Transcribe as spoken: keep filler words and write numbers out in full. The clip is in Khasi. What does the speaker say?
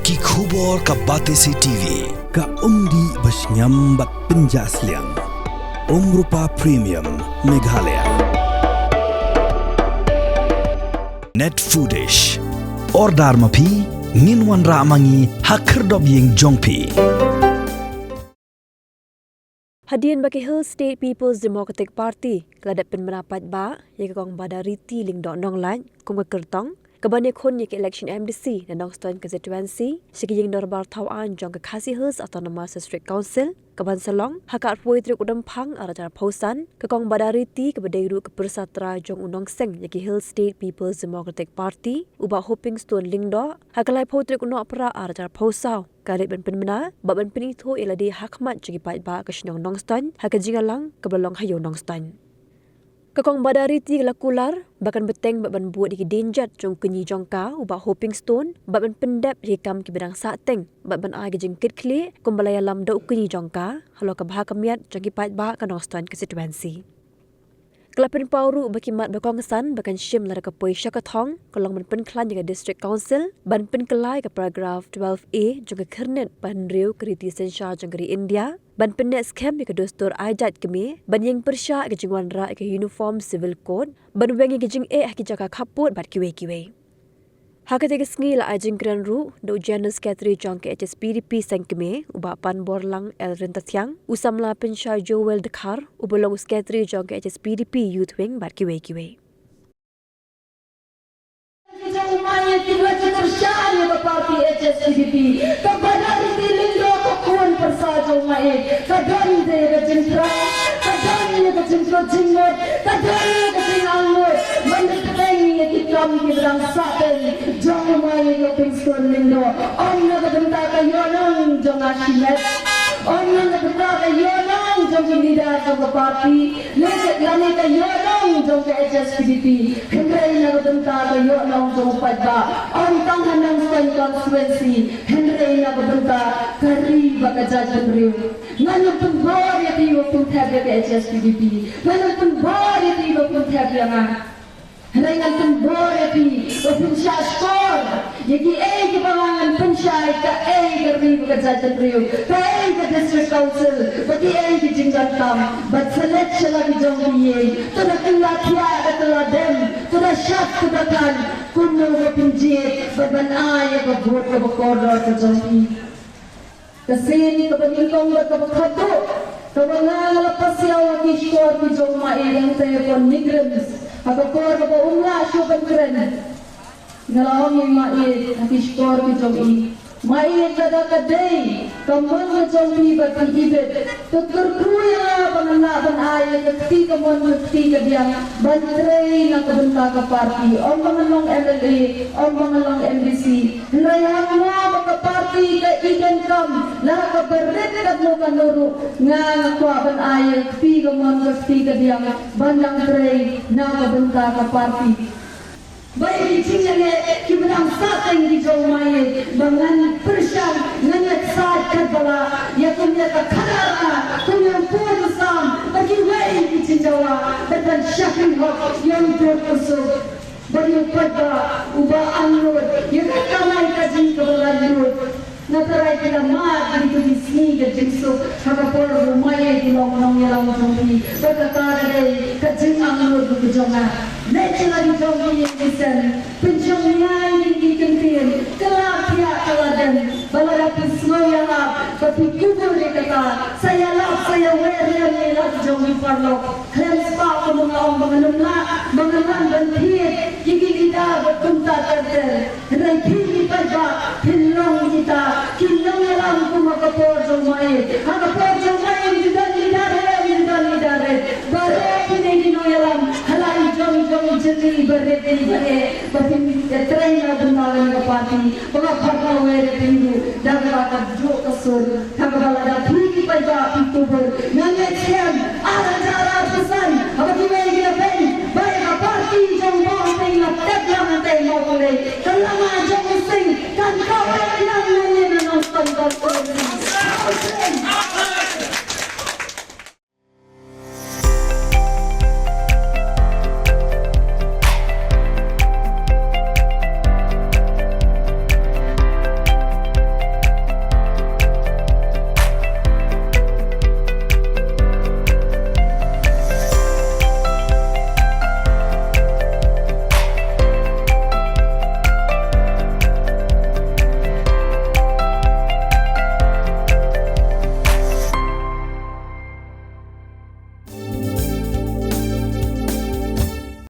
Ki khubor ka Batesi T V. Ka umdih ba shngiam bad pynjah sliang. Umrupa Premium Meghalaya. Net Foodish. Order ma phi, ngin wanrah ma ngi ha khyrdop ïing jong phi. Hadien ba ka Hill State People's Democratic Party ka la dep pynbna paidbah ïa ka Kong Badariti Lyngdoh Nonglait kum ka kyrtong kaban ïakhun ïa ka election M D C na Nongstoiñ constituency sha ka ïing dorbar thaw aiñ jong ka Khasi Hills Autonomous District Council kaban sa long ha ka arphew tarik u Rymphang arhajar arphew san, ka Kong Badariti kaba dei ruh ka pyrsa trai jong u nongseng ïa ka Hill State People's Democratic Party u Bah Hopingstone Lyngdoh ha ka laiphew tarik u Nohprah arhajar arphew saw, ka leit ban pynbna bad ban pynithuh ïa lade ha khmat jong ki paidbah ka shnong Nongstoiñ ha ka jingïalang kaba long ha Ïew Nongstoiñ. Ka Kong Badariti ka la kular ba kan bteng bad ban bud ïa ki dienjat jong u kñi jong ka u Bah Hopingstone bad ban pyndep ïa ki kam kiba dang sahteng bad ban ai ka jingkitkhlieh kumba la ïalam da u kñi jong ka halor ka bha ka miat jong ki paidbah ka Nongstoiñ constituency. Ka la pynpaw ruh ba ki mat ba kongsan ba kan shim lada ka poi sha ka thong ka long ban pynkhlaiñ ïa ka District Council ban pynkylla ïa ka paragraph twelve A jong ka khyrnit ba hynriew ka riti synshar jong ka ri India, ban pynneh skhem ïa ka dustur ai jait kmie, ban ïeng pyrshah ïa ka jingwanrah ïa ka Uniform Civil Code, ban weng ïa ka jingeh ha ki jaka khappud bad kiwei kiwei. Ha katei ka sngi la ai jingkren ruh da u General Secretary jong ka H S P D P Seng Kmie u Bah Panborlang L Ryntathiang, u samla Pynshai Joel Dkhar uba long u Secretary jong ka H S P D P Youth Wing bad kiwei kiwei. Jong u Maieit ki la pyrshah ïa ka party H S P D P. Ka Badariti Lyngdoh ka khun pyrsa jong u Maieit. Ka don de ka jingthrang, ka don ïa ka jingkut jingmut, ka don ïa ka jingangnud ban bteng ïa ki kam kiba dang sahteng jong u Maieit u Hopingstone Lyngdoh. Ym na ka bynta ka ïohnong jong nga shimet, ym na ka bynta ka ïohnong jong ki leader jong ka party, lane ka ïohnong jong ka H S P D P. Hynrei na ka bynta ka ïohnong jong u paidbah. Ym tang ha Nongstoiñ constituency, hynrei na ka bynta ka ri bad ka jaitbynriew. Ngan ym pynbor ïa phi ba pynthep ïa ka H S P D P. Ngan ym pynbor ïa phi ba pynthep ïa nga. Hynrei ngan pynbor ïa phi ba phin shah shkor ïa kiei kiba ngan pynshai, kaei ka ri bad ka jaitbynriew, kaei ka District Council, bad kiei ki jingdonkam, bad sa leit sha la ki jong ki ïing, to da kylla thiah, da kylla dem, to da shad, to da thaiñ, kumno ba phin jied bad ban ai ïa ka vote kaba kordor ka jong phi. Ka sien kaba nyngkong bad kaba khatduh kaba nga la pasiaw ha ki shkor ki jong u Maieit hangtei ha NEIGRIHMS, ha ka por kaba um lah shuh ban kren, nga la ong ïa u Maieit ha ki shkor ki jong i, Maieit, lada ka dei ka mon ka jong phi ba phi ibit, to kyrkhu ïa nga ba ngan lah ban ai ïa ka kti kamon ka kti kadiang ban trei na ka bynta ka party. Ym ba ngan long M L A, ym ba ngan long M D C, hynrei hangno ba ka party ka i donkam, la ha kaba rit katno katno ruh, nga nga kwah ban ai ïa ka kti kamon ka kti kadiang ban dang trei na ka bynta ka party. Ba ïa ki jingïaleh kiba dang sahteng ki jong u Maieit ba ngan pyrshang, ngan ïaksaid katba lah ïa kum ïa ka khadar, kum ïa u pur u sam bad kiwei ki jingjia, bad ban shakri hok ïa u dur u suk bad ïa u paidbah uba angnud ïa ka kamai kajih kaba laitluid. Nga tharai ki la mad ïa kito ki sngi ka jingsuk ha ka por ba u Maieit u long nongïalam jong phi. Bad kata ka dei ka jingangnud ka jong nga. Leit sha la ki jong ki ïing ki sem, pynshong ïa ki ïing ki kyntien, kylla thiah kylla dem, ba lada phi sngew ïalap ba phi kubur ïa kata, sa ïalap, sa ïawer lem ïa la ki jong ki paralok. Khlem spah kumba nga ong ba ngan ym lah, ba ngan lah ban thied ïa ki leader bad kumta ter ter. Hynrei phi ki paidbah phin long kita ki nongïalam kum ha ka por jong u Maieit. Ha ka por jong u Maieit ym ju don leader heh, ym ju don leader rit. Baroh phin dei ki nongïalam ha la i jong jong i jylliew ba rit ba eh, ba phin ïatrei na bynta kane ka party. Ba nga pyrkhat wer ïa phi ruh da kaba ka juh ka sur. Kaba lada phi ki paidbah phi kubur, nga ngeit skhem ar hajar arphew san haba kiwei ki la beiñ ba ïa ka party jong u Bah Hoping la tep lang hangtei Mawphangleit.